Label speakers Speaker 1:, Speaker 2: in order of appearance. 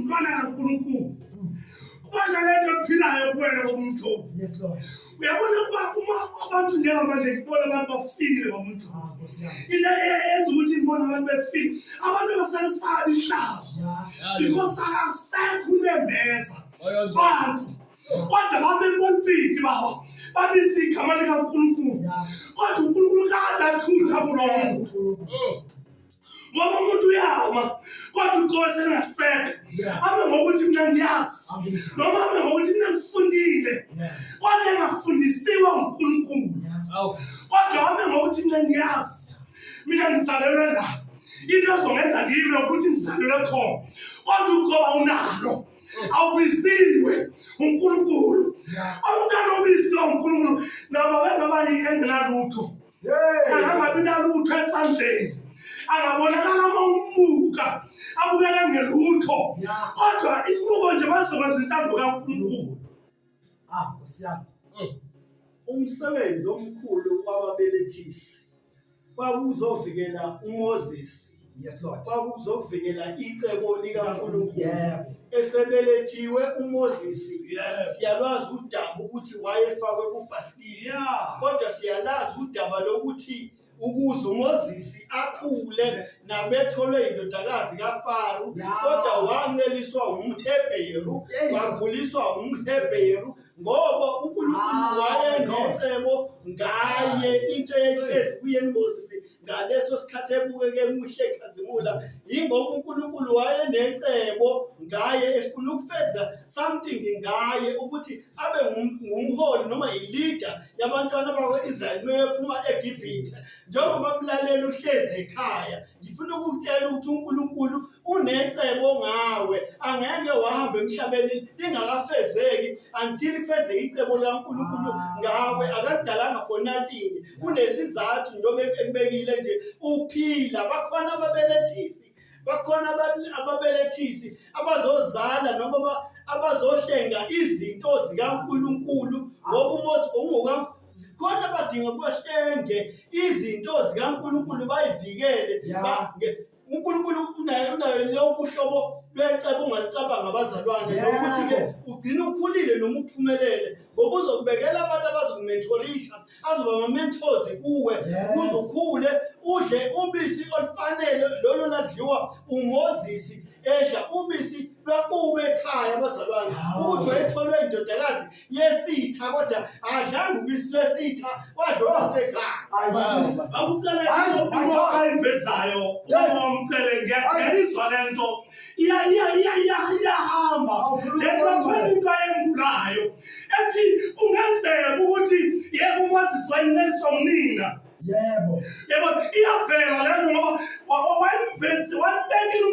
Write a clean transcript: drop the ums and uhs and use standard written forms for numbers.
Speaker 1: ungumntwana kaNkulunkulu, kuba nalento ephilayo kuwena, baba uMthobi.
Speaker 2: Yes, Lord.
Speaker 1: Uyabona ukuba uma abantu njengamanje, ngibona abantu bafile, baba uMthobi.
Speaker 2: Ah, Nkosi yami.
Speaker 1: Into eyenza ukuthi ngibona abantu befile, abantu abasalesabi ihlazo, because akasekho unembeza bantu, kodwa babepulpiti, baba, babiza igama likaNkulunkulu, kodwa uNkulunkulu kade athutha kulowo muntu, ngoba umuntu uyama kodwa uqobe selingasekho, ame ngokuthi mina ngiyazi, noma ame ngokuthi mina ngifundile, kodwa engafundisiwe uNkulunkulu, kodwa ame ngokuthi mina ngiyazi, mina ngizalelwe la, into ezongenza ngimi ukuthi ngizalelwe khona, kodwa uqoba unalo, awubiziwe uNkulunkulu. Umntwana obiziwe uNkulunkulu, noma bengaba engenalutho, angangabi nalutho esandleni, angabonakala uma umbuka abukeke ngelutho, kodwa inqubo nje bazokwenza intando kaNkulunkulu.
Speaker 2: Ah, Nkosi yami.
Speaker 3: Umsebenzi omkhulu wababelethisi kwakuzovikela uMoses.
Speaker 2: Yes, Lord.
Speaker 3: Kwakuzovikela icebo likaNkulunkulu. Esebelethiwe uMoses, siyalwazi udaba ukuthi wayefakwe kubhasikiti, kodwa siyalazi udaba lokuthi ukuze uMoses akhule nabetholwe indodakazi kaFaro, kodwa wanceliswa umHebheru, wakhuliswa umHebheru, ngoba uNkulunkulu wayenecebo ngaye. Into ehlezi kuyena uMoses ngaleso sikhathi ebukeke emuhle, ekhazimula, yingoba uNkulunkulu wayenecebo ngaye, efuna ukufeza something ngaye, ukuthi abe ngumholi noma i-leader yabantwana bakwa-Israyeli mebephuma eGibhithe. Njengoba mlaleli uhlezi ekhaya, ngifuna ukukutshela ukuthi uNkulunkulu unecebo ngawe. Angeke wahamba emhlabeni lingakafezeki until kufezeke icebo likaNkulunkulu ngawe. Akadalanga for nothing, kunesizathu njengoba ekubekile nje uphila. Bakhona ababelethisi, bakhona ababelethisi abazozala noma abazohlenga izinto zikaNkulunkulu, ngoba uMose ungoka zikhona abadinga bahlenge izinto zikaNkulunkulu, bayivikele. UNkulunkulu unayo lonke uhlobo lwecebo ongalicabanga, abazalwane, nokuthi-ke ugcine ukhulile noma uphumelele, ngoba uzokubekela abantu abazokumentorisha, azoba ama-mentors kuwe, ukuze ukhule, udle ubisi olufanele lolo ladliwa uMoses, edla ubisi lwakubo ekhaya, abazalwane. Ukuthi wayetholwe indodakazi yesitha, kodwa adlanga ubisi lwesitha, wadla olwasekhaya.
Speaker 1: Bakucele into ayivezayo uma umcele, ngiyayizwa le nto, iyahamba le nto. Khona into ayembulayo ethi kungenzeka ukuthi yebo, uMoses wayinceliswa ngunina. Yebo, iyavela le nto, ngoba wayemvezi wayembekile.